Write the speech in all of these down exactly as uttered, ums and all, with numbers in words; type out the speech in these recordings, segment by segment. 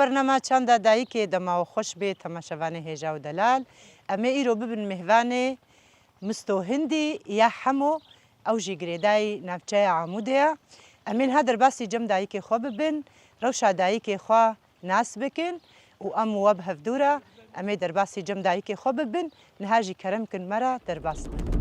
Bernama Çanda Dayikê dema we xweş bê, temaşevanê hêja û delal. Em ê îro bibin mêvanê Misto Hindî ya Hemo, ew jî girêdayî navçeya Amûdê ye. Em ê niha derbasî cem dayikê xwe bibin, rewşa dayikê xwe nas bikin û em û we bi hevdû re em ê derbasî cem dayikê xwe bibin. Niha jî kerem kin me re derbas bin.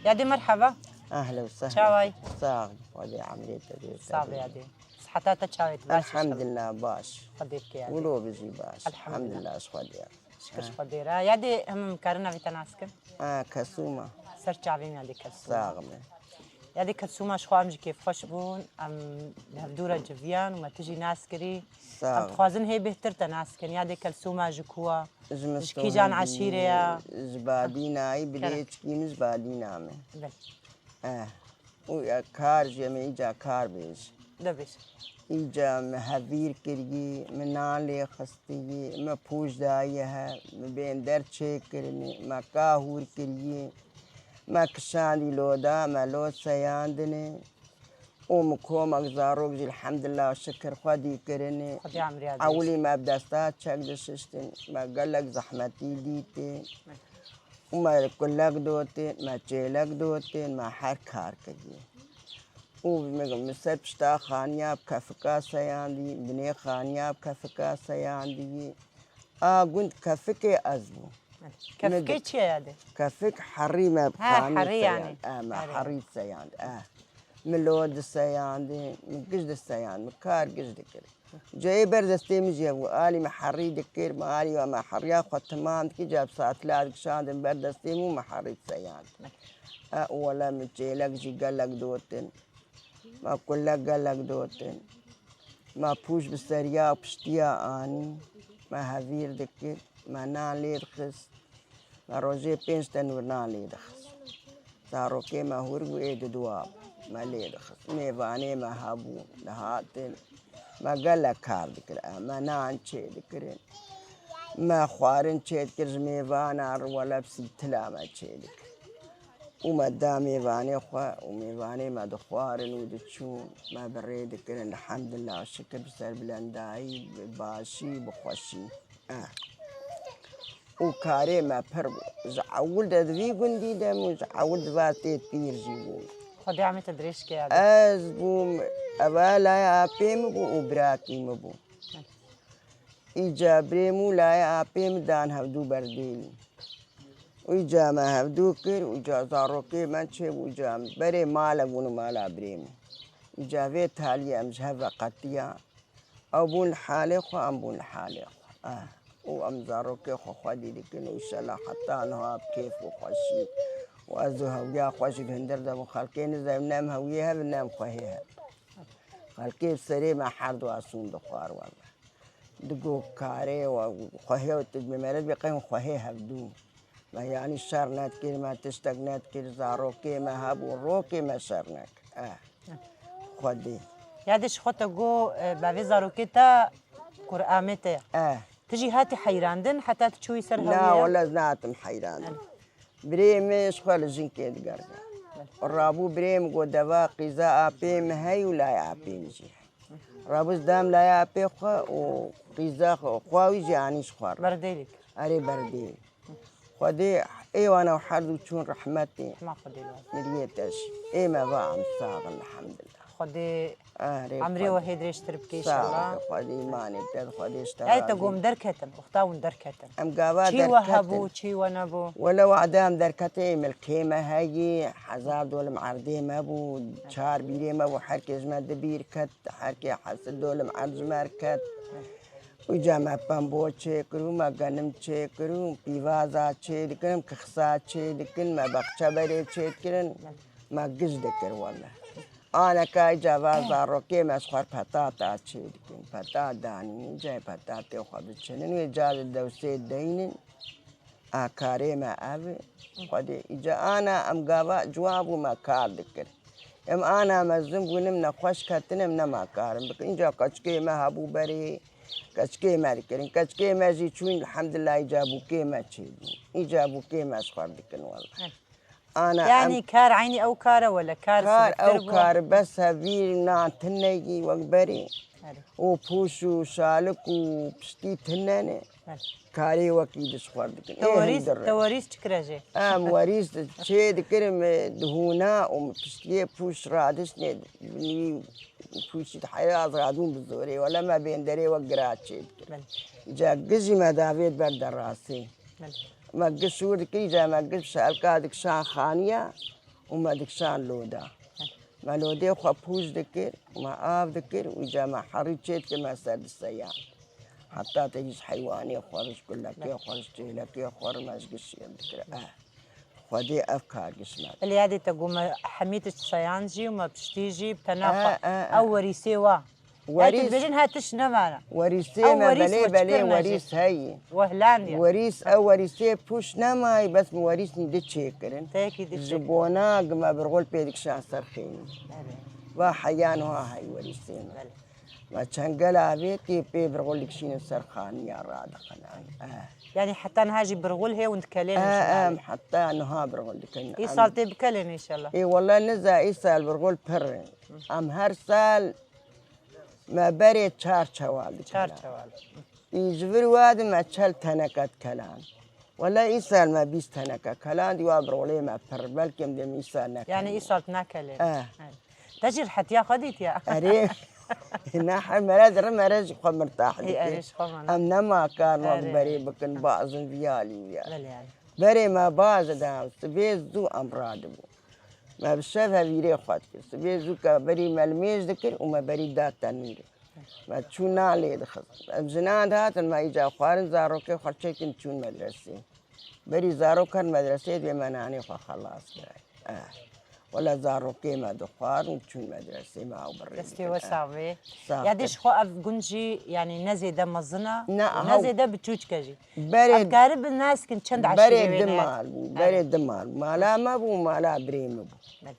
Yadê, merheba. Ehlen û sehlen. Çaway? Sax, Xwedê emrê te bê. Sax be yadê. Siheta te çawê, tu baş î? Elhamdulillah, baş. Xwedê bike yadê. Wilo bijî baş. Elhamdulillah. Elhamdulillah, ji Xwedê. Şikir ji Xwedê re. Yadê, him em karin navê te nas kin? Ha, Kesûma. Ser çavê min yadê, Kesûma. Sax be. Yadê, Kesûma, ji xwe em jî kêfxweş bûn. Em li hevdû re civiyan û me tu jî nas kirî. Sax. Em dixwazin hê bêhtir te nas kin. Yadê, Kesûma ji ku ye? Ji kîjan eşîrê ye? Ji Badînayî, bilêçkî min ji Badîna me. Belê. Eh. Û ya kar jî, em ê îca kar bêjin. De bêjin. Îca me hevîr kirî, me nan lê xistî, me pûç dayî he, me bênder çêkirinê, me kahûr kirî, me kişandî loda, me lod seyandinê. Û min komek zarok jî elhamdulillah şikir Xwedî kirinê. Xwedê emriya dirêj. Ewilî me bi desta çek dişiştin, me gelek zehmetî dîtê. Û me kulek dotên, me çêlek dotên, me her kar kirî. Û min, min ser pişta xaniya bi kefika seyandî, binê xaniya bi kefika seyandî. A gund kefikê ez bûm. Kefikê çi ye yadê? Kefik herî me bi xanî seyand. He, herî yanî. E, me herî seyand. E. Min lo diseyandî, min giş diseyand, min kar giş dikir. Cayê ber destê min jî hebû, alî me herî dikir, me alî we me heriya xwe timam dikir, ca bi satila dikişandin ber destê min û me herî diseyand. E, wele min çêlek jî gelek dotin. Me kule gelek dotin. Me pûç bi seriya û piştiya anî. Me hevîr dikir. Me nan lê dixist. Me rojê pênc tenûr nan lê dixist. Zarokê me hûr bû, ê diduwa bû. Me lê dixist. Mêvanê me hebû, dihatin. Me gelek kar dikir. Em me nan çêdikirin. Me xwarin çêdikir ji mêvanan re, wele bi sîtila me çêdikir. Û me da mêvanê xwe û mêvanê me dixwarin û diçûn, me bi rê dikirin, elhamdulillah, şikir bi serbilendayî, bi başî, bi xweşî. Eh. Û karê me pir bû. Ji ewil de di vî gundî de bû, ji ewil di va tê pîr jî bû. Xwedê emrê te dirêj ke ya. Ez bûm, eva laya apê min bû û birakî min bû. Îca birê min û layê apê min dan hevdû berdêlî. Îca me hevdû kir, îca zarokê me çêbû, îca em berê malek bûn û mala birê min. Îca vê taliyê em ji hev ve qetiya. Ew bûn li halê xwe, em bûn li halê xwe. Ah, û em zarokê xwe xwedî dikin û înşellah heta niha bi kêf û xweşî. Û ez û hewiya xwe jî li hundir de bûn. Xelkê nizev ne em hewiyê hev, ne em xwehê hev. Xelkê bi serê me her du asûn dixwar wele. Digo karê we xwehê û tu bi meret bê qey hûn xwehê hevdû. Me yanî şer nedikir, me tiştek nedikir, zarokê me hebû, rokê me şer nekir. Eh. Xwedê. Ya de ji xwe te go, e, bavê zarokê te Qur'amê te ye. Eh. Tu jî hatî heyrandin, heta tu çûyî ser hewiyê? Na, wele ez nehatim heyrandin. Eh. Birê min ji xwe li jinkê digerge. Belê. Rabû birê min got, deva qîza apê min heye û layê apê min jî heye. Rabû ez dam layê apê xwe û qîza xwe, xwe wî jî anî ji xwe re. Berdêlî kir. Erê, berdêlî. Xwedê ê wana û her du çûn rehmetê. Ma Xwedê li we. Miriyê te jî. Ê me va em sax in, elhamdulillah. Xwedê Erê, emrê we Xwedê. Hê dirêjtir bike, sax inşallah. Bike, Xwedê îmanê te, Xwedê ji te razî. Ey te gom derketin, wexta hûn derketin. Em gava derketin. Çî we hebû, çî we nebû? Wele wade em derketin, ê milkê me heyî, hezar dolim erdê me bû, çar bîrê me bû, her kê ji me di bîr ket, her kê hezar dolim erd ji me ket. Uca me pembo çêkir û me genim çêkir û pîvaza çêdikirin, kixsa çêdikin, me baxçeberê çêdikirin, me giş dikir wele. Aneka îca va zarokê me ji xwe petata çê dikin. Petat danînin, cayê petatê xwe biçinin. Wê ca li dewsê deynin. A karê me ev e. Xwedê îca ana em gava ciwan bû me kar dikir. Em ana mezin bûn, em nexweş ketin, em nema karin bikin. Îca keçikê me hebû berê, keçikê me dikirin. Keçikê me jî çûn, elhamdulillah, îca bûkê me çêbûn. Îca bûkê me ji xwe dikin wela. Ana em Yanî kar eynî ew kar e wele kar kar ew siliktir bû. Kar bes hevîr nan tune yî wek berê. Erê. Û pûş û şalik û piştî tune ne. Erê. Karê wekî di ji xwe dikin. Te Ê werîs, hindir e. Te werîs çi kire jê? Em werîs çê dikirim, e, dihûna û piştiyê pûş radiştê, binî pûşî di heya ez radûn bi zorê. Wele me bênderê wek gira çê dikir. Belê. Îca gijî me davêt ber derasê. Belê. Me giş şûr dikir, îca me giş şalka dikişan xaniya û me dikişan loda. Me lodê xwe pûç dikir, me av dikir û îca me herî çê dikir me ser diseyan. Heta te ji heywanê xwe, ji kulekê xwe, ji çêlekê xwe, me ji gişê dikir. Eh, Xwedê ev kar giş me. Belê yadê te got me hemî tişt seyan jî û me piştî jî bi tena xwe. Eh, eh, eh. Ew werîsê wa. Werîs- Belkî dibêjin ha tişt nemana. Werîsê Ew me werîs belê, we belê çi kirine jî? Werîs heyî. Wehlandiya. Werîs, ew werîsê pûş nemayî, bes min werîs nî di çêkirin. Têkî di Ji çêkirin. Bona gi me birxul pê dikişan ser xênî. Belê. Va heya niha hey werîsê me. Belê. Me çengel avêtî pê birxul dikişînin ser xaniya radixin. Eh. Yanî heta niha jî birxul hê hûn dikelênin Eh, ji malê. Em heta niha birxul dikin. Îsal Em- tê bikelên înşallah. Ê wele niza îsal birxul pir in. Em her sal Me berê çar çewal dikela. Çar çewal. Î ji vir wa di me çel teneke dikelan. Wele îsal me bîst teneke kelan, dî wa birolê me pir. Belkî em dê me îsal nekelin. Yani îsal nakelin. Eh. Evet. Te jî rihetiya xwe dîtiya. Erê. Ne her mere dirin, mere ji xwe mirtah Ê, dike. Erê, ji xwe mana. Em nema karin wek Erê. Berê bikin, bazin viyalî wiya. Belê yani. Berê me baz da, sibê zû em radibû. Me bi şev hevîrê xwe dikir. Sibê zû ke berî me li mêj dikir û me berî da tenûrê. Me çûna lê dixist. Em jinan dihatin, me îca xwarin, zarokê xwe çêkin çûn medresê. Berî zarok her medresê dibê me nanê xwe xelas kiray. Eh. Wele zarokê me dixwarin û çûn medresê me ew birê Destê dikin. We Eh. Sax bê. Sax Ya dê bê. Ji xwe ev gund jî, yanî ne zêde mezin e Ne, û ne hew. Zêde biçûçk e jî. Berê Em karibin nas kin çend Berê eşîrê wê di ne? Mal bû, berê di mal bû. Mala me bû, mala birê min bû. Belê.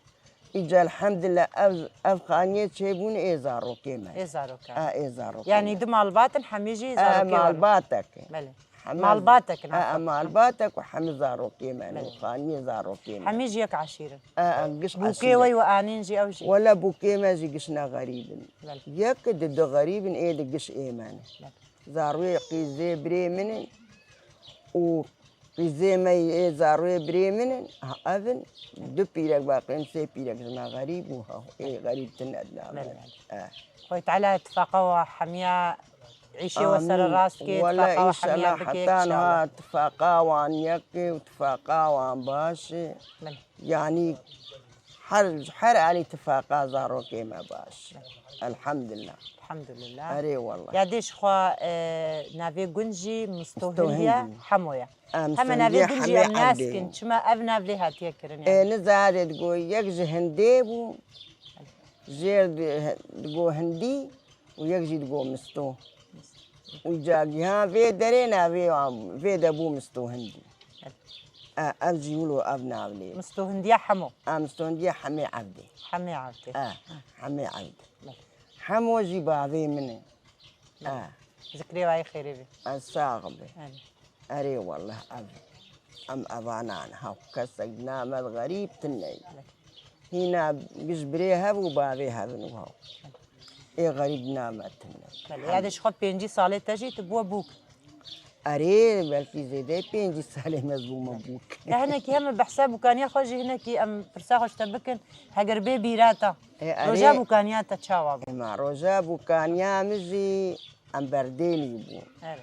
Îca elhamdulillah ev, ev xaniyê çêbûn ê zarokê me. Ê zaroka. A, ê zarokê Yanî me. Di malbat in, hemî jî E, zarokê we ne? Malbatek e. Belê. Hemî Malbatek in, A, a, afet. Malbatek û hemî zarokê me ne. Belê. Xaniyê zarokê me. Hemî jî yek eşîr in. A, a, giş Bûkê eşîr we e. Û anîn jî ew jî. Wele bûkê me jî gişna xerîb in. Belê. Yek di du xerîb in, ê di giş ê me ne. Belê. Zarwê qîzê birê min in û qîzê me yê zarwê birê min in. Ha, ev in du pîrek baqên sê pîrek ji me xerîb û ha, ê xerîb tine di nav me. Belê. Eh. Xwedê Teala tifaqa wa hemiya îşê we Amîn. Sererast ke, Wele tifaqa wa hemiya înşallah bike, heta niha înşallah. Tifaqa wan yek e û tifaqa wan baş e. Belê. Yanî her, her alî tifaqa zarokê me baş. Elhamdulillah. Elhamdulillah. Erê wallah. Ya dê ji xwe, e, navê gund jî Misto Misto Hindiye Hindi. Hemo ye. Em Heme Misto navê Hindiye gund jî Hemê em nas Evdê. Kin. Çima ev nav lê hatiye kirin yani? E, niza dê digo yek ji Hindê bû. Jêr di-, digo Hindî. Û yek jî digo Misto. Û ca giha vê derê navê wan, vê de bû Misto Hindî. E, ev jî wilo ev nav lê. Misto Hindiya Hemo. E, Misto Hindiya Hemê Evdê. Hemê Evdê. E, Hemê Evdê. Belê. Hemo jî bavê min e. Belê. E. Zikrê wayê xêrê bê. E, sax be. Belê. Erê wallah ev, em evanan hew kesek di nav me de xerîb tune ye. Hîna giş birê hev û bavê hev in û hew. Ê xerîb di nav me tune ye. Belê, ya de ji xwe pêncî salê te jî tu bûwe bûk. Erê, belkî zêde pêncî salê me bûme bûk. Ya hinekî heme behsa bûkaniya xwe jî hinekî em pirsa xwe ji te bikin, heger bê bîra te. Ê, erê. Roja bûkaniya te çawa bû? Ema roja bûkaniya min jî em berdêlî bûn. Erê.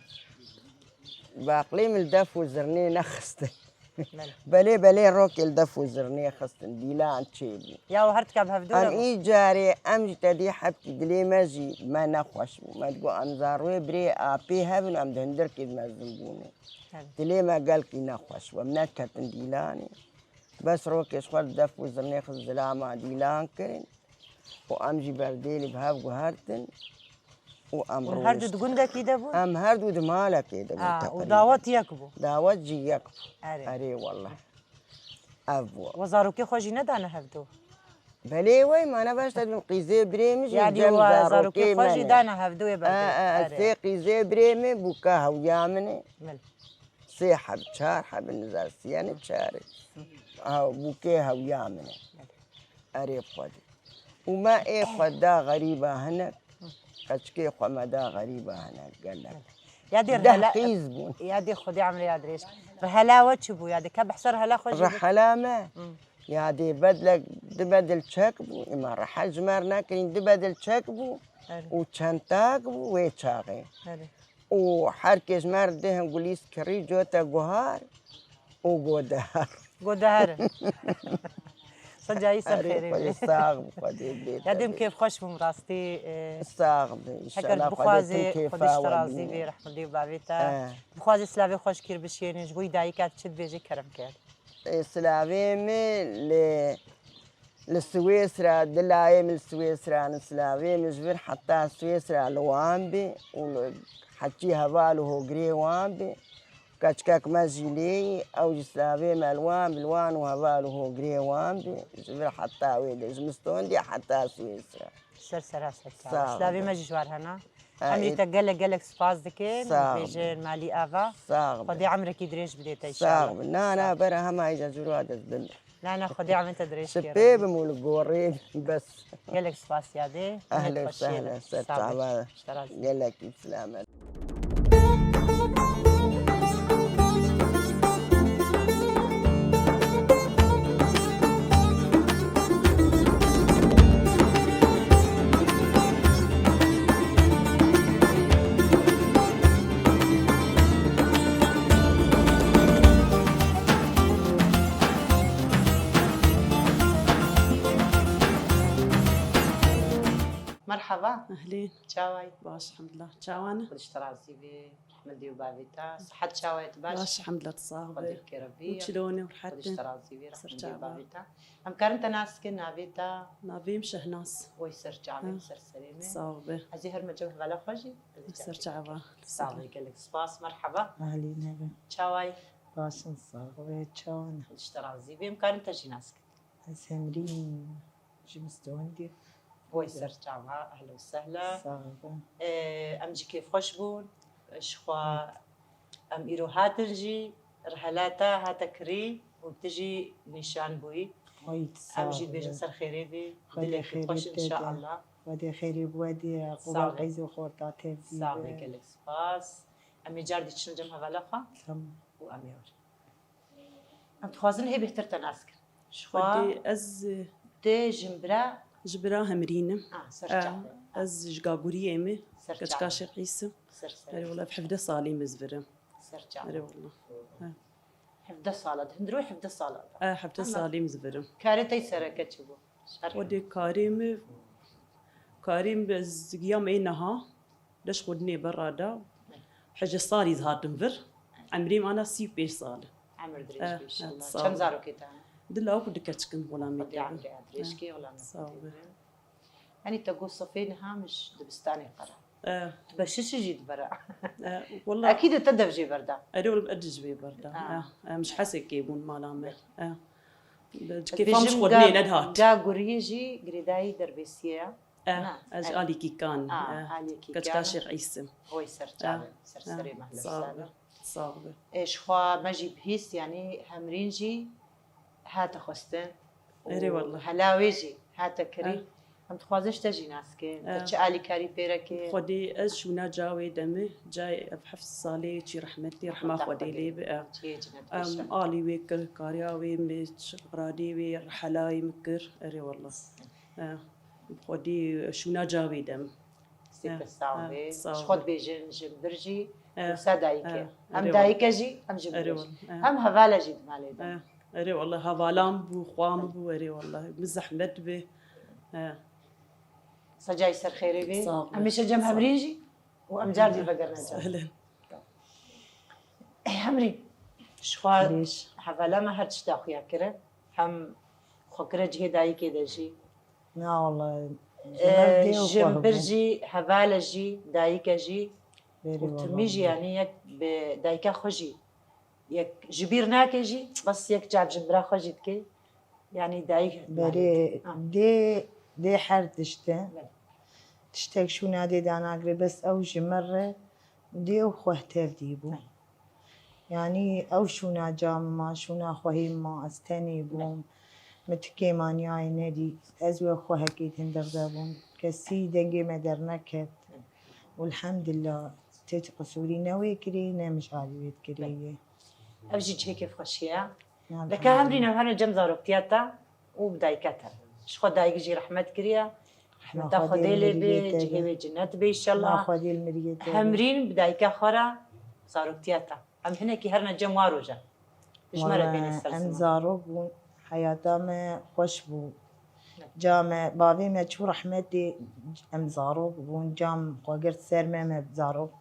Baqlê min li def û zirnê nexistin. Belê. Belê, belê rokê li def û zirnê xistin, dîlan çêbû. Ya û her tika bi hevdû Em re bû. Î carê em jî te dî hebkî dilê me jî me nexweş bû. Me digot em zarwê birê apê hebin, em di hundirkê de mezin bûne. Belê. Dilê me gelkî nexweş bû. Em neketin dîlanê. Bes rokê ji xwe li def û zirnê xist zilama dîlan kirin. û em jî berdêlî bi hev guhertin û em Hûn her du di gundekî de bûn? Em her du di malekê de bûn. Ha, û teqrîben. Dawet yek bû? Dawet jî yek bû. Erê. Erê wallah. Ev bû. We zarokê xwe jî nedane hevdu? Belê wey, ma ne beş te dibim qîzê birê min jî Yanî cem we zarokê zarokê xwe jî me ne. Dane hevdu ê E, berdê. E, e, Erê. Sê qîzê birê min bûka hewya min e. Mil. Sê heb, çar heb nizar siyane çar e. Ha, bûkê hewya min e. Erê xwedê. Û me ê xwe da xerîba hinek, qeçkê xwe me da xerîba hinek gelek. Ya dê Deh rihela-, qîz bûn. Ya dê Xwedê emrê ya dirêj. Rihela we çi bû ya dê? Ke behsa rihela xwe jî bû. Rihela me. Hı. Ya dê bedlek, di bedil çek bû. Îma rihe ji me re nekirîn, di bedil çek bû. Erê. Û çentak bû wê çaxê. Erê. Û her kes mer dihên gulîs kirî cote guhar û godehar. Godehar. Sicayî ser Erê, xêrê xwedê bê. Sax bi xwedê bê Ya te dêm bê. Kêfxweş bûm rastî, e, Sax bi, heger inşallah xwedê bixwazê, tim kêfa Xwedê ji te we razî bîne. Bê, rehmetê û bavê te. Eh. Bixwazê silavê xwe ji kî bişênî, ji bo yî dayika tu çi dibêjî kerem ke. Ê, silavê min li, li Swêsra, dilayê min li Swêsra ne, silavê min ji vir heta Swêsra li wan bê û li heçî heval û hogirê wan bê. Keçikek me jî lê yî, ew jî silavê me li wan bi, li wan û heval û hogirê wan bê. Ji vir heta wê de, ji Mistondê heta Swêsra. Ser sera ser çawa. Sağ ol. Silavê me jî ji war hena. Ha, Em jî ê- te gelek gelek spas dikin. Sağ ol. Bêjin malî ava. Sağ ol. Xwedê emrekî dirêj bidê te Sağ inşallah. Ol. Na, na, Sağ ol. Bera hema îca cûra dest bin. Na, na, Xwedê emrê te dirêj Ji kê pê Rabbî. Bim û li gorê bes. Gelek spas yadê. Ehlen Minet xweşiyê sehlen, de. Ser Sağ ol. Çava. Ji te razî. Gelek î selamet. Merhaba. Ehlên. Çaway? Baş, elhamdulillah. Çawa ne? Xwedê ji te razî bê. Rehmetê û bavê te. Sihet çawa ye, tu baş? Baş, elhamdulillah, tu sax be. Xwedê bi kêrevî. Hûn çilo ne, rehet ne? Xwedê ji te razî bê, rehmetê û bavê te. Ser çava. Em karin te nas bikin, navê te? Navê min Şehnaz. Oy ser çavê, Ha. Ser serê me. Sax be. Ez ê her me cem hevala xwe jî, ez ê Ser çavê çava. Sax be, gelek spas, merheba. Ehlî nebe. Çawa ye? Baş in, sax be, çawa ne? Xwedê ji te razî bê, em karin te jî nas bikin. Ez Hemrîn im, ji Mistondê. Wey ser çava, ehla û sehla. Sax be. Ee, em jî kêfxweş bûn. Ji xwe em îro hatin jî, rihela te hate kirî û tu jî nîşan bûyî. Wey, Em sax jî dibêjin be. Ser xêrê bî. Xwedê Dilê kêfxweş xêrê te de. Înşaallah. Xwedê xêrê bi we dê, Sax be. Qûbal qeyz û xorta tev dî Sax be, be. Gelek spas. Em ê car dî çin cem hevala xwe. Tamam. Û em ê werin. Em dixwazin hê bêhtir te nas kin. Ji xwe Xwedê ez, tê ji bira ji bira Hemrîn im. Ah, ser Eh, çav. Ez ji Gaguriyê me. Ser Keçika çav. Şêx Îsim. Ser ser. Erê wela hevdeh salî me zivirim. Ser çav. Erê wela. Eh. Hevdeh sala, di hundirê hevdeh sala de. Eh, hevdeh Ama salî me zivirim. Karê te sereke çi bû? Şer. Xwedê karê me, karê me ez giya me niha. Leş xwe dinê berra da. Hejde salî hatim vir. Emrê min ana sî û pênc sal e. Emir dirêj Eh, bê inşallah. Eh, sağ ol. Çend zarokê te hene? Di lawik û di keçik in xulamê Xwedê te. Emrê dirêj kê xulamê Sağ ol. Te. Yanî te got sifê niha min ji dibistanê qera. Eh. Tu beşişî jî dibere. Eh, wallah. Ekî de te dev jê berda. Erê wala ez ji vê berda. Ah. Eh, em ji Hesekê bûn mala me. Eh. Kêfa min ji Xwedê nedihat. Ga guriyê jî girêdayî derbêsiyê ye. Eh, Na, ez eh. Alî Kîkan, Ah, eh, Alî Kîkan. Keçika Şêx Îsim. Oy ser çavê, Eh, ser eh, serê mehle sağ sağ be, be. Sağ be. E, ji xwe me jî bihîst, yanî Hemrîn jî hate xwestin. Erê Û wallah. Hela wê jî hate kirî. Eh. Em dixwazin ji te jî nas kin. Te Eh. Çi alîkarî pê re kir? Xwedê ez şûna cawê de me, cayê ev heft salê çî rehmetî, rehma Xwedê lê be. Eh. Çiyê cinet Em bêşe. Alî wê kir, kariya wê me, çi xiradê wê, rehelayê min kir. Erê wallah. Eh, bi Xwedê şûna cawê de me. Sî Eh, pir sax eh, bê. Sağ Ji ol. Xwe dibêjin ji vir jî Eh, wisa dayik e. Eh, Hem erê dayik e wala. Jî, hem ji vir Erê e jî. Wala. Eh. Hem heval e jî di malê de. Eh, erê wala hevalan bû, xwan bû, erê wala. Min zehmet bê. Eh. Secayî ser xêrê bê. Sağ ol. Hemîşe cem Sağ ol. Hemrîn jî û em car dî vegerine cem. Sağ olun. Hemrîn. Ji xwe Lêş. Hevala me her tişta xuya kire. Hem xwe kire cihê dayikê de jî. Na wala. Ji min bir jî, heval e jî, dayik e jî û timî jî, yanî yek bi dayika xwe jî yek ji bîr nake jî, bes yek çav ji bira xwe jî dike. Yanî dayik. Berê dê, dê her tişt e. Tiştek şûna dê danagire, bes ew ji min re dê û xwe tev dî bû. Yanî ew şûna camê ma, şûna xwehê ma, ez tenê bûm. Min ti kêmaniyayê nedît. Ez wê xwehekê hindir de bûm. Kesî dengê me derneket. Û elhamdillah, ti qisûrî ne wê kirê, ne min ji alî wê dikirê ye. Ev jî cihê kêfxweşî ye. Leke hemrîn ew hene cem zaroktiya te û bi dayika te. Ji xwe dayik jî rehmet kiriye. Rehmeta Xwedê lê bê, cihê wê cinet bê înşallah. Hemrîn bi dayika xwe re zaroktiya te. Em hinekî herine cem wa roja. Ji me re bêne ser ziman. Em zarok bûn, heyata me xweş bû. Ca me, bavê me çû rehmetê, em zarok bûn, cam xwe girt ser me, me zarok,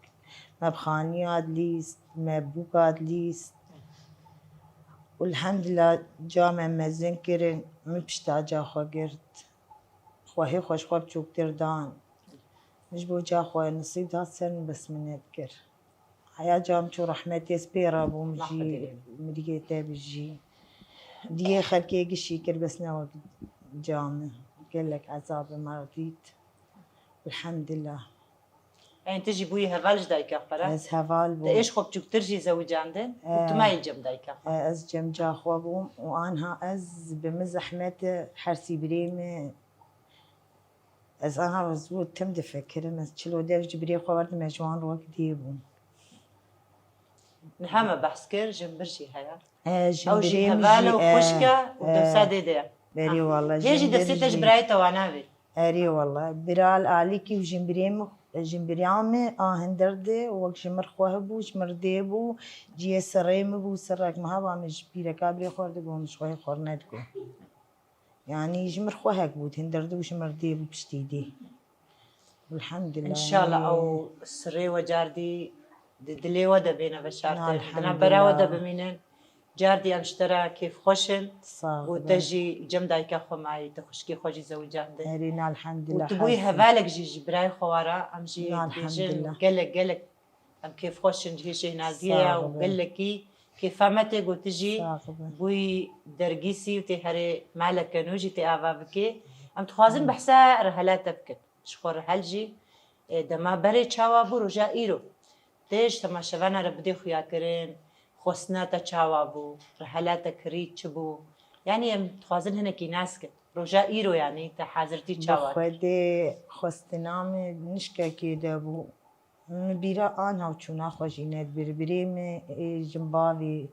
me bi xaniya dilîst, me bûka dilîst. Û elhamdillah, ca me mezin kirin, min pişta ca xwe girt. Xwehê xwe ji xwe biçûktir dan. Min ji bo ca xwe nisîb da ser min, bes min nedikir. Heya cam çû rehmetê, ez pê re bûm jî, miriyê te bijî. Diyê xelkê gişî kir, bes ne wek cam. Gelek ezabê me dît. Elhamdillah. Yanî tu jî bûyî heval ji dayika xwe re? Ez heval bûm. Tu êş xwe biçûktir jî zewicandin û tu mayî cem dayika xwe? Ez cem ca xwe bûm û anha ez bi min zehmet e, hersî birê min. Ez aha ez wê tim difikirim, ez çilo dev ji birê xwe werdim, ez ji wan re wek dê bûm. Niha me behs kir, ji min bir jî heye. Ew jî heval û xwişk e û dewsa dê de ye. Berî wala. Hê jî destê te ji birayê te wana bê. Erê wala. Bira li alîkî û jimbirê min, jimbira min a hindir de wek ji min re xweh bû, ji min re dê bû, cihê sirê min bû, sirek min heba min ji pîreka birê xwe re digot, min ji xwehê xwe re nedigot. Yanî ji min re xwehek bû, hindir de û ji min re dê bû piştî dê. Elhamdulillah. Înşallah ew sirê we cardî di dilê we de bêne veşartin, di navbera we de bimînin. Cardî em ji te re kêfxweş in û te jî cem dayika xwe mayî, te xwişkê xwe jî zewicandin. Erê, na elhamdulillah. Û tu bûyî hevalek jî ji birayê xwe wa re, em jî dibêjin gelek gelek em kêfxweş in ji hê şêhnaziyê ya û gelekî kêfa me tê got tu jî bûyî dergîsî û tê herê maleke nû jî tê ava bikê. Em dixwazin behsa rihela te bikin. Ji xwe rihel jî, e, dema berê çawa bû, roja îro. Tê ji temaşevana re bidê xuyakirin, xwestina te çawa bû, rihela te kirî çi bû? Yanî em dixwazin hinekî nas kin. Roja îro yanî te hazirtî çawa kir? Bi Xwedê xwestina min nişkekê de bû. Min bîra anha û çûna xwe jî nedibir. Birê min ê jimbavê,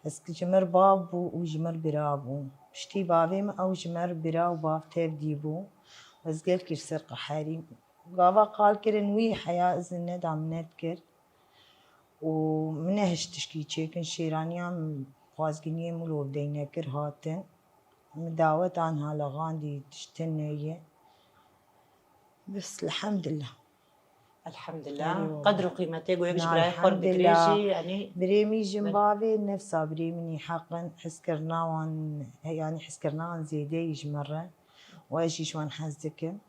ez ji min re bav bû û ji min re bira bû. Piştî bavê min ew ji min re bira û bav tev dî bû. Ez gelkî ji ser qeherîm. Gava qal kirin wî heya izin neda min nedikir. Û min nehişt tişkî çêkin, şêraniya min xwazginiyê min lo deyne kir hatin. Min dawet anha lexandî tiştin neye. Bes, elhamdillah. Elhamdillah. Erê wala. Qedr û qîmetê ku yek ji birayê xwe re digirê jî, yanî. Birê min jî bavê nefsa birê min î heqin, hezkirina wan, yanî hezkirina wan zêde yî ji min re. Û ez jî ji wan hez dikim.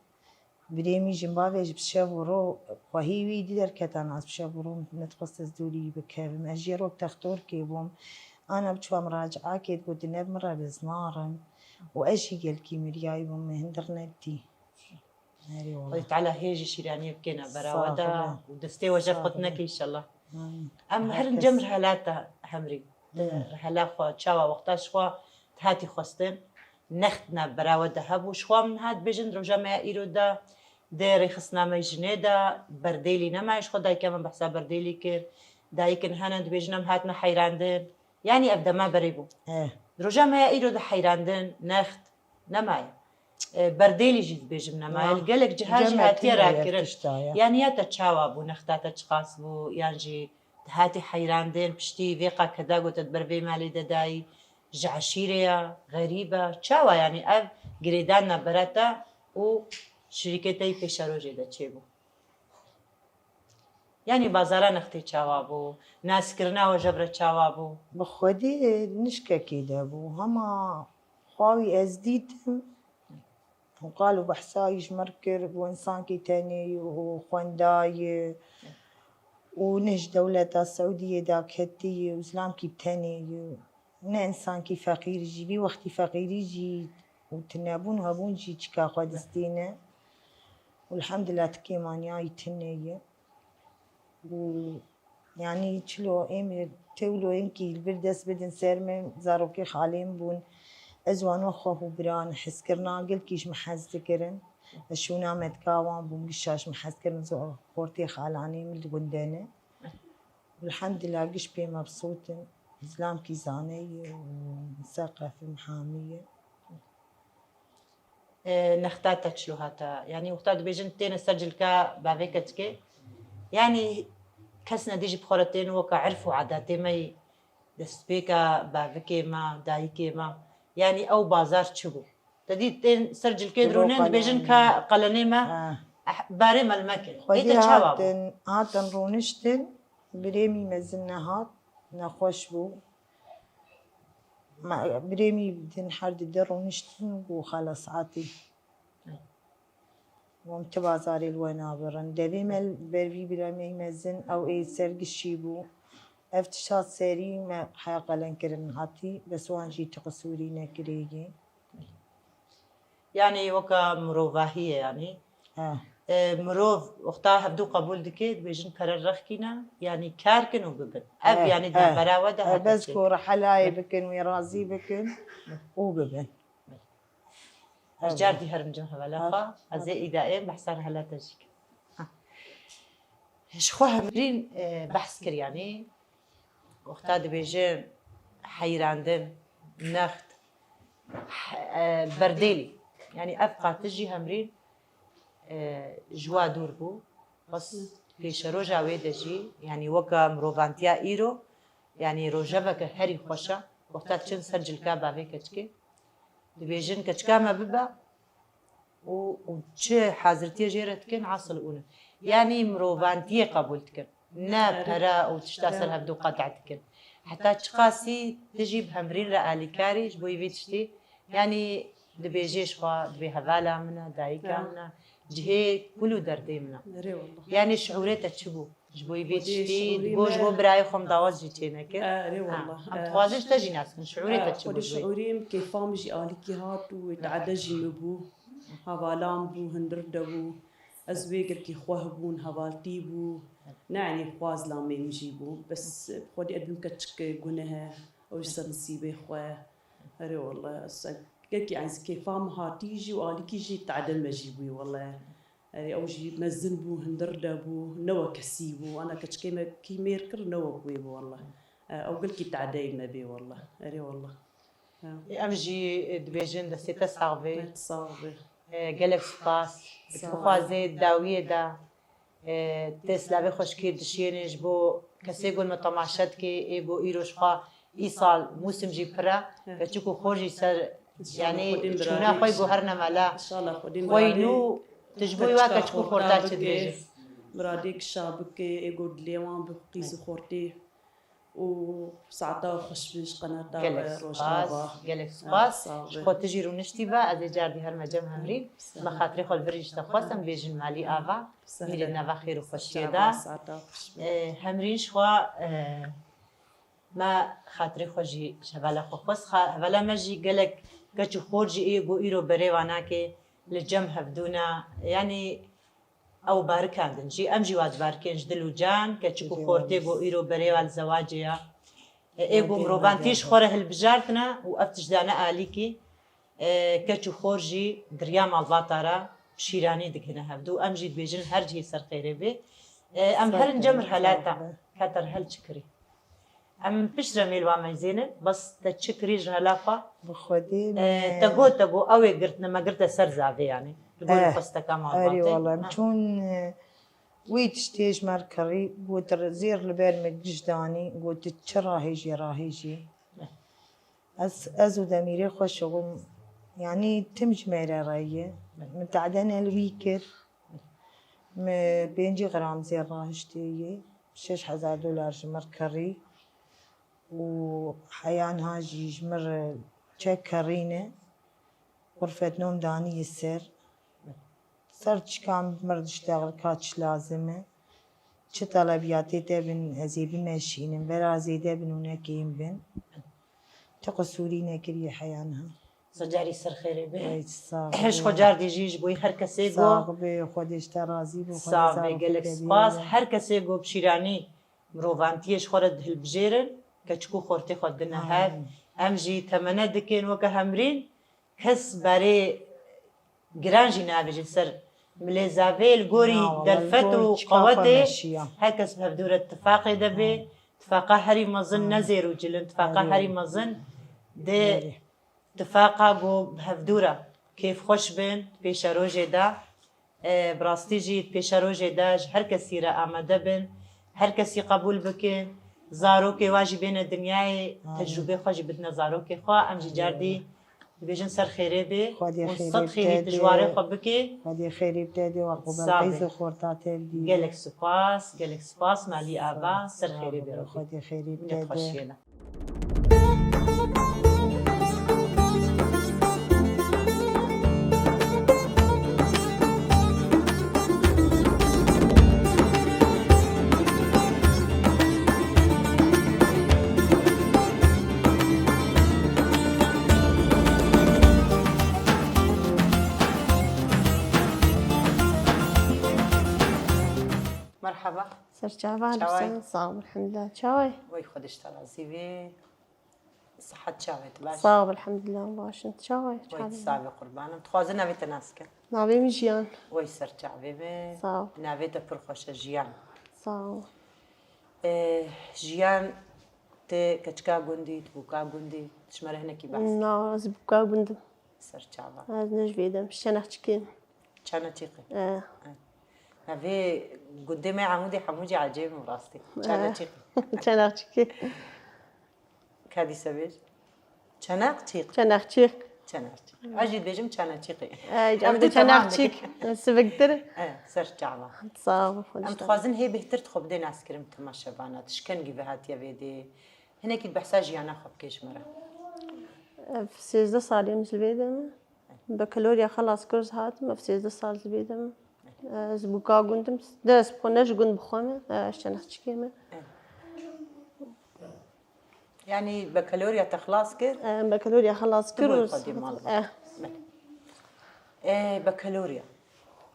Birê min jî bavê ji bi şev û ro xwehî wî dî derketan, ez bi şev û ro nedixwest ez dûrî bikevim. Ez jê rok textorkê bûm. Ana biçûa miraciakê digot, ne bi min re bi ez narim. Û ez jî gelkî miriyayî bûm, min hindir nedî. Erê wala. Xwedê Teala hê jî şîraniyê bikêne bera we de û destê we jef qut neke înşallah. Em herin cem rihela te Hemrî. Te rihela xwe çawa wexta ji xwe te hatî xwestin? Next navbera we de hebû. Ji xwe em niha dibêjin di roja me ya îro de, di rêxistina me jinê de berdêlî nemaye. Ji xwe dayika me behsa berdêlî kir. Dayikin hene dibêjin em hatine heyrandin. Yanî ev dema berê bû. Di roja me ya îro de heyrandin, next, nemaye. E, berdêlî jî dibêjim nemaye. Li gelek ciha jî hatiye rakirin. Yanî ya te çawa bû, nexta te çiqas bû, yan jî te hatî heyrandin, piştî vê qakeda ku te di ber vê malê de dayî, ji eşîrê ya, xerîb e, çawa yanî ev girêdan navbera te û şirîkê te yî pêşerojê de çêbû? Yanî bazara nextê çawa bû? Naskirina we jebr re çawa bû? Bi xwedê nişkekê de bû. Hema xwe wî ez dîtim. Qal û behsa yî ji mir kir, bû însankî tenê yî û xwendayî û ne ji dewleta Seûdiyê de ketiyî û zilamkî tenê yî. Ne însankî feqîr jî, vî wextî feqîrî jî û tinebûn û hebûn jî çika xwe distîne. Û elhamdulillah tikê maniyayî tinê yî. Û yanî çilo êm tewlo ênkî li vir dest bidin ser min, zarokê xalên bûn. Ez wan wek xwe û biran hizkirina, gelkî ji min hez dikirin. Ez şûna me dika wan bûm, gişa ji min hez kirin, xortê xalanê min li gundê ne. Elhamdulillah giş pê mebsût in. Zilamkî zane ye û miseqef in, hamî ye. E, nexta te çilo hata? Yanî wexta dibêjin têne ser cilka bavê keçikê, yanî kes nedî jî bi xwe re tên weke erf û edetê me yî destpêka bavikê me, dayikê me, yanî ew bazar çi bû? Te dî tên ser cilkê dirûnin, dibêjin ka qelenê me, eh, barê me li me kir. Ê te çawa bû? Hatin rûniştin, birêmî mezin nehat, nexweş bû. Birêmî din her di de rûniştin û xelas hatî. Wan ti bazarê li we nabirin. Devê me li ber vî biremê mezin ew ê sergişî bû. Ev tişt hat serî me heya qelen kirin hatî, bes wan jî ti qisûrî nekirêyî. Yanî weka mirovahî ye yanî. E, mirov wexta hevdû qebûl dike, dibêjin pere rexkîne, yanî kar kin û bibin. Ev yanî di navbera we de hate çêkirin. Bes ku rehelayê bikin, wê razî bikin û bibin. Ez cardî herim cem hevala xwe. Ez ê îdaê behsa rehelata jî kim. Ji xwe hemrîn, e, behs kir yanî. Wexta dibêjin heyrandin, next, berdêlî. Yanî ev qatij jî hemrîn, e, ji wa dûr bû. Bes pêşeroja wê de jî, yanî weke mirovantiya îro, yanî rojeveke herî xweş e. Wexta diçin ser cilka bavê keçikê, dibêjin keçika me bibe û, û çi hazirtiyê jê re dikin, hasil û ne. Yanî mirovantiyê qebûl dikin. Ne pere û tişta ser hevdû qedex dikin. Heta çiqasî tu jî bi hemrîn re alîkarî ji bo vî tiştî, yanî dibêjê ji xwe, dibê hevala min e, dayika min e, cihê kul û derdê min e. Yanî şiûrê te çi bû? Ji bo vê tiştî, bo ji bo birayê xwe min dawaz jî çê nekir. Erê wallah. Em dixwazin ji te jî nas bikin, şiûrê te çi bû ji wê? Şiûrê min, kêfa min jî alîkî hat û wê te'de jî min bû. Hevalan bû, hundir de bû. Ez wê gelkî xweh bûn, hevaltî bû. Ne, yanî xwaz lamê min jî bû. Bes bi xwedî ez bim keçik guneh e. Ew jî ser nisîbê xwe. Erê wallah, ez gelkî ez kêfa min hatî jî û alîkî jî te'de me jî bûyî wallah. Erê, ew jî mezin bû, hundir de bû, ne wek kesî bû. Ana keçikê me kî mêr kir, ne wek wê bû, wallah. E, ew gelkî te'deyê me bê, wallah. Erê, wallah. Ha. Ê, em jî, e, dibêjin destê te sax bê. Te sax bê. E, gelek spas. Sağ ol. Dixwazê dawiyê de, e, tê silavê xweşikê dişiyênê ji bo kesê ku me temaşe dike, ê ku îro ji xwe Îsal mûsim jî pir e, keçik û xor jî ser, yanî çûna xwe got herne mele. Xweyî nû, tu ji bo wa keçik û xorta çi dibêjî? Miradê kişa bike, ê got dilê wan bi qîz û xortê û saeta xweş bin ji qenata we, Rojava. Gelek spas. Ji xwe tu jî rûniştî ve, ez ê cardî herme cem hemrî. Me xatirê xwe li vir jî ji te xwest, em bêjin malî ava. Mîrê nava xêr û xweşiyê de. Hemrîn ji xwe, e, Me xatirê xwe jî ji hevala xwe xwest. Hevala me jî gelek keç û xor jî ê ku îro berê wa nake, li cem hevdû ne. Yanî ew barikandin jî, em jî wa dibarikên ji dil û can, keçik û xortê ku îro berê wa li zewacê ya. Ê ku mirovantî ji xwe re hilbijartine û ev tişt dane alîkî. E, keç û xor jî di riya malbata re şîranî digihine hevdû. Em jî dibêjin her cihê ser xêrê bê. E, em herin cem rihela te. Ka te rihel çi kirî? Em piştre mêl wa meyzênin, bes te çi kirî ji rihela xwe? Bi Xwedê. E, te got, te got, ew ê girtine, me girte ser zavê yanî. Li gor xwesteka malbatê. Erê wala, em çûn, e, wî tiştê ji me re kirî, got, zêr li ber me giş danî, got, çi rahêjî, rahêjî. Ez, ez û demîrê xweş bûm. Yanî tim ji me re re ye. Min te'de ne li wî kir. Min pêncî gram zêr rahiştê ye. Şeş hezar dolar ji min re kirî. Û heya niha jî ji min re çek kirîne. Xurfetnû min danî ser. Ser çikan mir diştexil ka çi lazim e. Çi telebiyatê te bin, ez ê bimeşînim. Vera zêde bin û ne kêm bin. Tu qisûrî nekiriye heya niha. Secarî ser xêrê be. Ey, sağ ol. Hiş xwe cardî jî ji bo her kesê go. Sağ be, Xwedê ji te razî bo, Xwedê Sağ be, zarokê gelek te spas. Bîne. Her kesê go bi şîranî mirovantiyê ji xwe re hilbijêrin, keçik û xortê xwe dine hev. Amin. Em jî temene dikin weke hemrîn, kes berê giran jî navêjin ser milê zavê, li gorî Na, wala, derfet li gor û çika xwe qewetê meşiya. Her kes bi hevdû re tifaqê de bê. Tifaqa herî mezin ne zêr û cil in, tifaqa Herî. herî mezin dê Herî. Tifaqa ku bi hevdû re kêfxweş bin pêşerojê de. E, bi rastî jî pêşerojê de ji her kesî re amade bin, her kesî qebûl bikin. Zarokê wa jî bêne dinyayê, Amin. tecrûbê xwe jî bidine zarokê xwe. Em jî cardî dibêjin ser xêrê bê Xwedê û xêrê sed xêrî bide tu ji warê dê. xwe bikê. Xwedê xêrê bide dê, wek Sağ Belqîs be. û xorta te bî. Gelek spas, gelek spas Malî Ava, ser Sağ xêrê ol, bê Rabbî. Xwedê xêrê bide dê. Minet xweşiyê ne. Merhaba. Serçava Çaway. Sağ ol, elhamdülillah. Çaway? Wey xwe dişta razî bê. Sihet çawa ye, tu baş? Sağ ol, elhamdülillah, baş in. Tu çawa ye? Wey, tu sax bî, qurban im. Dixwazim navê te nas kim. Navê min Jiyan. Wey, ser çavê min. Sağ ol. Navê te pir xweş e, Jiyan. Sağ ol. Ee, Jiyan, tu keçika gundî, tu bûka gundî, tu ji me re hinekî behs. Na, ez bûka gund im. Ser çava. Ez ne ji vê de im, ji Çenexçikê im. Çenexçikê. E. E. Navê gundê me Amûdê hemû cî ecêb in rastî. E. Çenexçikê. Çenexçikê. Ka dîse bêj. Çenexçîq. Çenexçîq. Çenexçîq. Ez jî dibêjim Çenexçîqê. E, Ev em dê de tamam Çenexçîq. Siviktir. E, ser çava. Sağ ol, Em dixwazin hê bêhtir tu xwe bidê naskirin temaşevana. Tu ji kengî ve hatiye vê dê. Hinekî behsa jiyana xwe bike ji me re. Ev sêzdeh salê min ji vê de me. Bakalorya xelas kir, ez hatim, ev sêzdeh sal ji vê de me. Ez bûka gund im, dest bi xwe ne ji gund bi xwe me, ez Çenexçikê me. Yanî bakalorya te xilas kir? Em, bakalorya xelas kir. Xwedê mal. Eh. Belê. E, bakalorya.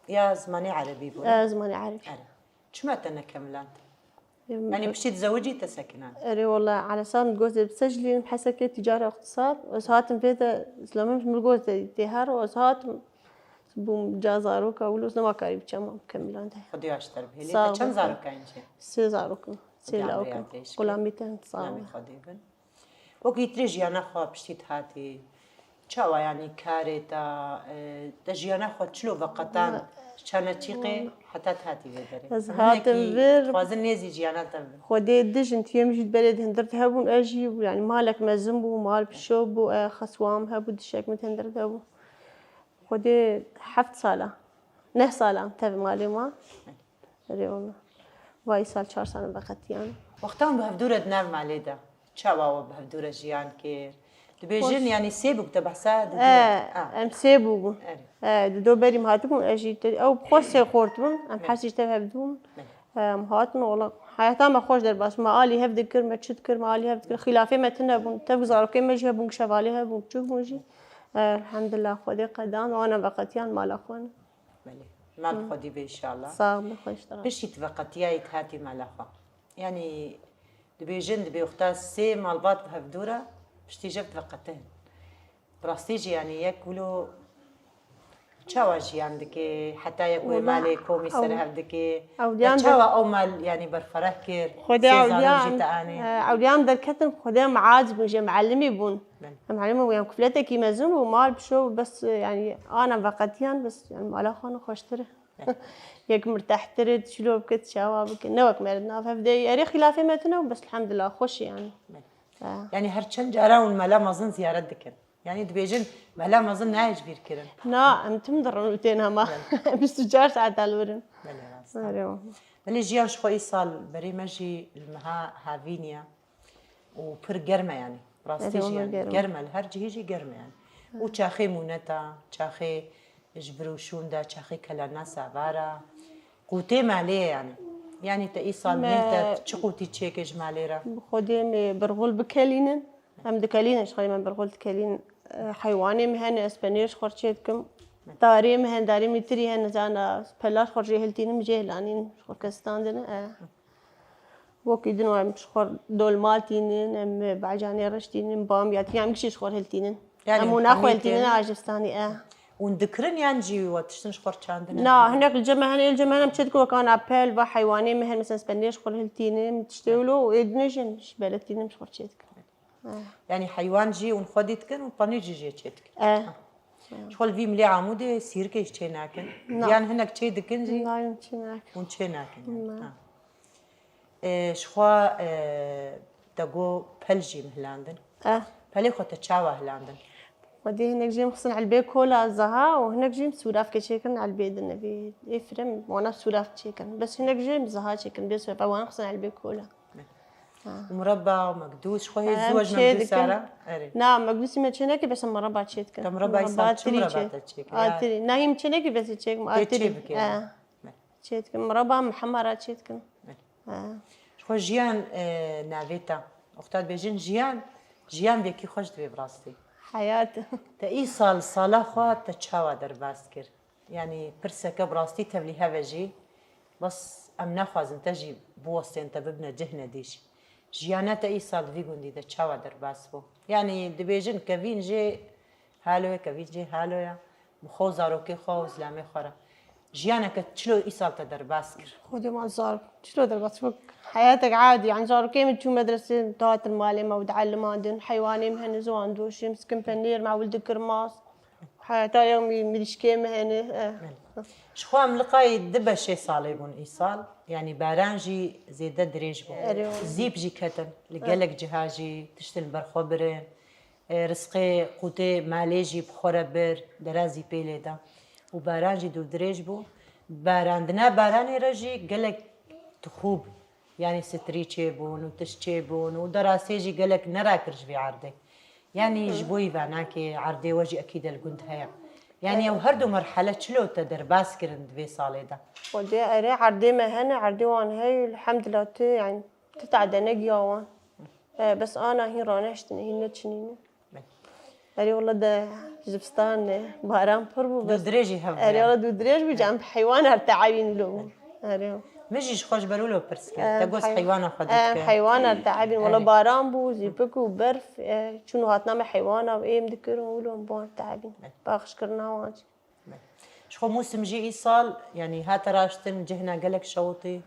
Ya zimanê erebî bû, ne? Eh, zimanê erebî. Ere. Çima te nekemiland? Em, Yanî piştî dizewicî te sekinan? Erê wala, Elesam goz de bi secilînim Hesekê tîcara îqtisad. Ez hatim vê de, Îslamê min goz de tê her, ez hatim bûm ca zaroka wilo, ez nema karî biçem kemilan de. Xwedê aşter bihêlê. Sağ ol. Te çend zarokan jî? Sê zarok in. Sê lawik in. Xulamî te sağ ol. Namê Xwedê bin. Wekî tu jiyana xwe piştî tu hatî, çawa, yanî karê te, e, te jiyana xwe çilo veqetan, çaneçîqê heta tu hatî vê derê? Ez hatim vir. Dixwazin nêzî jiyana te bin. Xwedê dij in, tiyê min jî di berê di hundir de hebûn, ez jî, yanî malek mezin bû, mal pişo bû, e, xeswam hebû, dişek min di hundir de hebû. Xwedê heft sala, neh sala tev malê ma. Erê wala. Va îsal çar sal veqetiyan. Wexta hûn bi hevdû re di nav malê de, çawa we bi hevdû re jiyan kir? Dibêjin, yanî sê bûk te behsa didî. E, em sê bû bûn. Erê. E, dido berî min hatibûn, ez jî te, ew bi xwe sê xort bûn, em heft jî tev hevdû bûn. Em hatin, wala, heyata me xweş derbas. Me alî hev dikir, me çi dikir, me alî hev dikir. Xîlafê me tune bûn. Tev zarokê me jî hebûn, şevalê hebûn, çi bûn jî. E, elhamdulillah, Xwedê qedan, wana veqetiyan mala xwe ne. Belê. Mal xwedî be înşallah. Sağ ol, xweş dira. Piştî tu veqetiyayî tu hatî mala xwe. Yanî dibêjin, dibê wexta sê malbat bi hevdû re piştî jev diveqetin. Bi rastî jî yanî yek wilo çawa jiyan dike, heta yek wê malê komî ser hev dike. Ewliyan çawa ew mal yanî berfereh kir, sê zarok jî te anî. Ewliyan derketin, Xwedê em aciz bûn, jê muallimî bûn. Belê. Em herim bû, yan kufletekî mezin bû, mal pişo bes, yanî ana veqetiyan bes, yanî mala xwe ne xweştir e. Belê. Yek mirtehtir e, çilo bike, çawa bike. Ne wek me re di nav hev de, erê xîlafê me tune bû, bes elhamdulillah xweş e yanî. Belê. Ha. Yanî her çend cara hûn mala mezin ziyaret dikin? Yanî dibêjin mala mezin nayê ji bîr kirin? Na, em tim dirin û tên hema. Belê. Bîst û çar saet li vir in. Belê, rast e. Erê. Belê, jiyan ji xwe îsal berê me jî li meha havîn e. û pir germ e yanî. Rastî jî yanî germ e, li her cihê jî germ e yanî. Û çaxê mûneta, çaxê Ji vir û şûn de çaxî kelana savara. Qûtê malê ye yani. Yani te îsal Me- min te çi qûtî çêke ji malê re? Bi Xwedê em ê birxul bikelînin. Em dikelînin, ji xwe em birxul dikelînin. E, Heywanê min hene, ez penêr ji xwe çê dikim. Darê min hene, darê min tirî hene, zana pela ji xwe jê hiltînim, jê hilanîn, ji xwe kestandin. E. Wekî din em ji xwe dolma tînin, em bacanê reş tînin, bamya tînin, em gişî ji xwe hiltînin. Yani Em û naxwe hemî hiltînin tênin. A jistanî, e. Hûn dikirin yan jî we tiştin ji xwe çandin? Na, hinek li cem me hene, ê li cem me hene em çê dikin wekana pel, va heywanê me hene, mesela ez penêr ji xwe hiltînim, tiştê wilo, ê dinê jin, ji beletînim ji xwe çê dikin. Yani heywan jî hûn xwedî dikin û penîr jî jê çê dikin. E. Ji xwe li vî milê Amûdê sîrkê jî çê nakin. Na. Yan hinek çê dikin jî Nayên çê nakin. hûn çê nakin. Na. Ha. E, ji xwe e, te got pel jî min hilandin. E. Pelê xwe te çawa hilandin? Xwedê hinek jê min xistin elbê kola zaha û hinek jê min sûrafke çêkirin elbê din. Evê ê firem wana sûraf çêkirin. Bes hinek jê min zaha çêkirin. Bê sûraf wana xistin elbê kola. Û mureba û mekdûs ji xwe hê Em ziwa ji çê mekdûs dikin. Ara. Erê. Na, mekdûsî me çênekî, bes em mireba çêdikin. Te mireba îsal çi mireba te çêkir? Ya. Atiri. Na, hîm çênekî, bes çêkim. Tê çê Atiri. bike. Eh, çêdikim. Mireba hema ra çêdikim. Eh. Ji xwe jiyan e, navê te. Wexta dibêjin jiyan, jiyan vekî xweş divê bi rastî. Heyat. Te îsal sala xwe te çawa derbas kir? Yanî pirseke bi rastî tevlî heve jî, bes em naxwazin te jî biwestên te bibine cih nedî jî. Jiyana te îsal di vî gundî de çawa derbas bû? Yanî dibêjin kevîn jê halo ye, kevîn jê halo ye. Bi xwe û zarokê xwe û zilamê xwe re. Jiyaneke çilo îsal te derbas kir? Xwedê ma zar, çilo derbas bû? Heyatek adî. Yan zarokê min çû medresê, dihatin malê me û diellimandin. Heywanê min hene ziwan doşê min, sikin penêr me ewil dikir mas. Heyata ya mi-, mirîşkê me hene. Eh. Ji xwe em li qayî du beşê salê bûn îsal. Yanî baran jî zêde dirêj bû. Erê. Zîp jî ketin. Li gelek ciha jî tiştin li ber xwe birin. E, Rizqê qûtê malê jî bi xwe re bir. Dera zîpê lê da. Û baran jî dûrdirêj bû. Barandina baranê re jî gelek dixûb. Yanî strî çêbûn û tişt çêbûn û derasê jî gelek nerakir ji vê erdê. Yanî ji bo îvanakê erdê we jî ekîde li gund heye. Yanî ew her du merhele çilo te derbas kirin di vê salê de? Xwedê erê erdê me hene, erdê wan heye, elhamdulillah tu, yani, tu tade negiya wan. E, bes ana hîn raneştine, hîn neçinîne. Erê wala de zivistan e, baran pir bû, bes. Dûdirêjî hev bû Erê yani. Wala dûdirêj bû, cem heywan her teabîn lo bû. Erê. Min jî ji xwe ji ber wilo pirs kir. Te got heywana xwe dike. Heywan her teabîn. Wala baran bû, zîpik û berf, e, çûn û hatina me heywana êm dikirin wilo em bo her teabîn. Baxişkirina wan jî. Ji xwe mûsim jî îsal, yanî hate raştin, cihna gelek şewitî.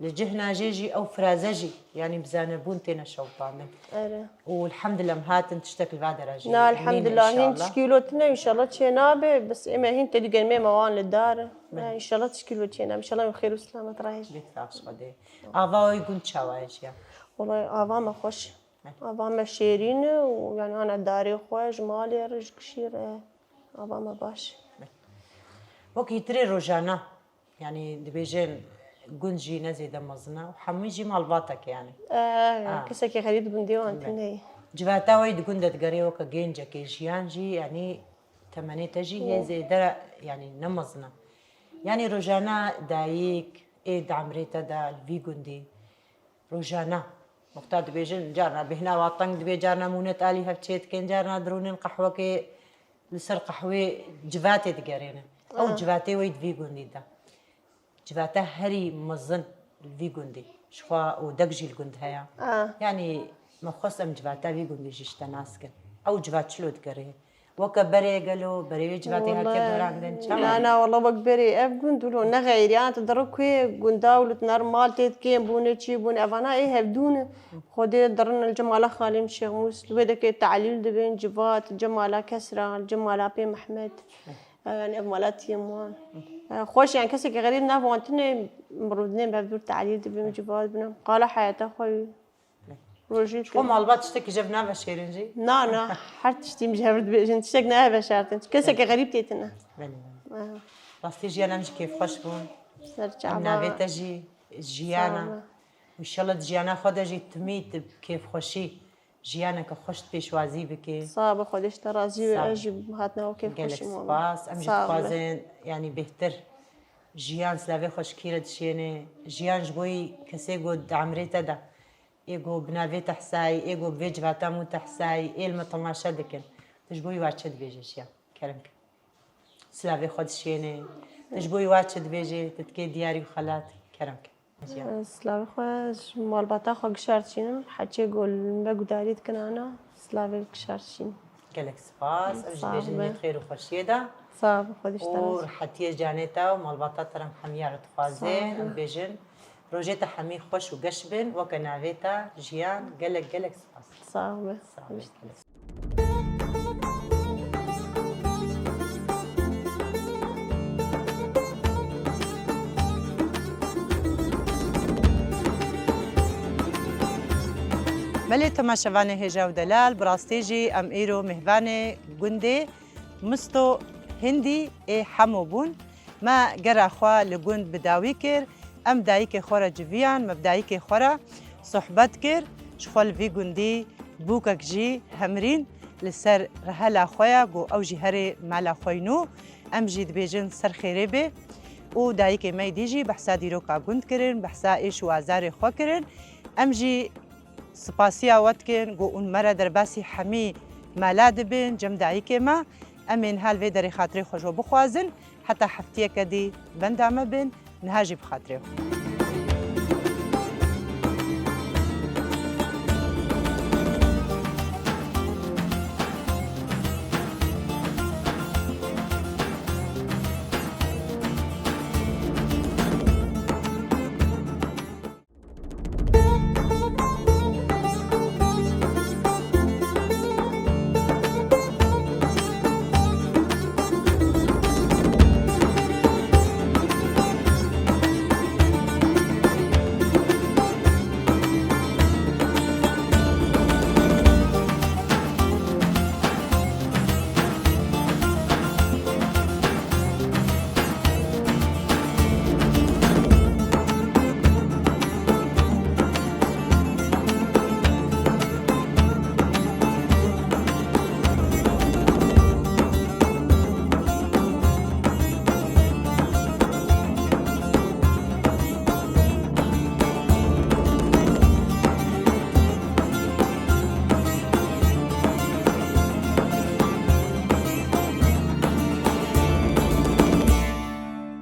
Li cihna jê jî ew firaze jî, yanî bi zanebûn têne şewitandin. Erê. Û elhamdulillah em hatin tiştek li va dera jî. Na, elhamdulillah, hîn tişkî wilo tune, înşallah çê nabe, bes ême hîn tedî germê me wan li dar. Înşallah tişkî wilo çê nabe, înşallah em xêr û selamet rahêj. Bêt baş Xwedê. Ava wê gund çawa ye jiyan? Wala ava me xweş. Ava me şêrîn e û, yani, ana darê xwe ji malê re, ji kişî re. Ava me baş. Wekî tirê rojana, yanî dibêjin gund jî ne zêde mezin e û hemû jî malbatek e, yanî. E, kesekî xerîb gundê wan tune ye. Civata we di gund de digere weke gencekê, jiyan jî, yanî temenê te jî hê zêde, yanî ne mezin e. Yanî rojana dayik ê di emrê te de li vî gundî, rojana. Wexta dibêjin, carna bêhna wa teng dibe, carna mûnet alî hev çê dikin, carna dirûnin qehwekê li ser qehwê civatê digerêne. Ew civatê wê di vî gundî de. Civata herî mezin li vî gundî. Ji xwe û dek jî li gund heye. Yanî me xwest em civata vî gundî jî ji te nas kin. Ew civat çilo digerê? Weke berê gelo, berê wê civatê hatiye guherandin, çawa? Na, na, wala wek berê ev gund wilo ne xeyriyan, tu diri ku yê gunda wilo tu ner mal tê dikên bûne çî bûne, evana ê hevdû ne. Xwedê dirin li cemala xalê min Şêxmûs, li wê dekê tehlîl dibin, civat, cemala Kesra, cemala pê Mehmet. Yani ev mala tiyê wan. Xweş yani kesekî xerîb nav wan tune, mirov dinê bi hevdûr tehlîl dibin, civat bine. Qala heyata xwe. Rojî Xwe malbat tiştekî jev nave şêrin jî? Na, na. Her tiştî min ji hev dibêjin. Tiştek ne ev e şertin. Kesekî xerîb tê tine. Belê, belê. Rastî jiyan em jî kêfxweş bûn. Ser çava. Navê te jî jiyana. Înşallah di jiyana xwe de jî timî tu bi kêfxweşî jiyaneke xweş pêşwazî bike. Sax be, Xwedê ji te razî be. Sax be. Ez jî hatina wekê xweşim wela. Gelek spas. Em jî dixwazin, yanî bêhtir jiyan, silavê xwe ji kî re dişêne? Jiyan ji bo yî kesê ku di emrê te de, ê ku bi navê te hesayî, ê ku bi vê civata mû te hesayî, ê li me temaşe dikin. Tu ji bo wî wa çi dibêje jiyan? Kerem ke. Silavê xwe dişêne. Tu ji bo wî wa çi dibêje? Tu dikê diyarî û xelat. Kerem ke. Jiyan. Silavê xwe ji malbata xwe gişa re dişînim. Heçê ku li me gudarî dikin ana, silavê gişa re dişînim. Gelek spas. Em ji dibêjin nêt xêr û xweşiyê de. Sax be, Xwedê ji te razî. Û rehetiyê canê te û malbata te re em hemiya re dixwaze. Sax be. Em bêjin, rojê te hemî xweş û geş bin, weke navê te jiyan, gelek, gelek spas. Sax be. Sax be. Belê temaşevanê hêja û delal, bi rastî jî em îro mêvanê gundê Misto Hindî ê Hemo bûn. Me gera xwe li gund bi dawî kir. Em dayikê xwe re civiyan, me bi dayikê xwe re sohbet kir. Ji xwe li vî gundî bûkek jî hemrîn li ser rihela xwe ya, ku ew jî herê mala xwe yî nû. Em jî dibêjin ser xêrê bê. Û dayikê me yî dî jî behsa dîroka gund kirin, behsa êş û azarê xwe kirin. Em jî Spasiya we dikin ku hûn me re derbasî hemî mala dibin, cem dayikê me. Em ê niha li vê derê xatirê xwe ji we bixwazin. Heta heftiyeke dî benda me bin, niha jî bi xatirê xwe.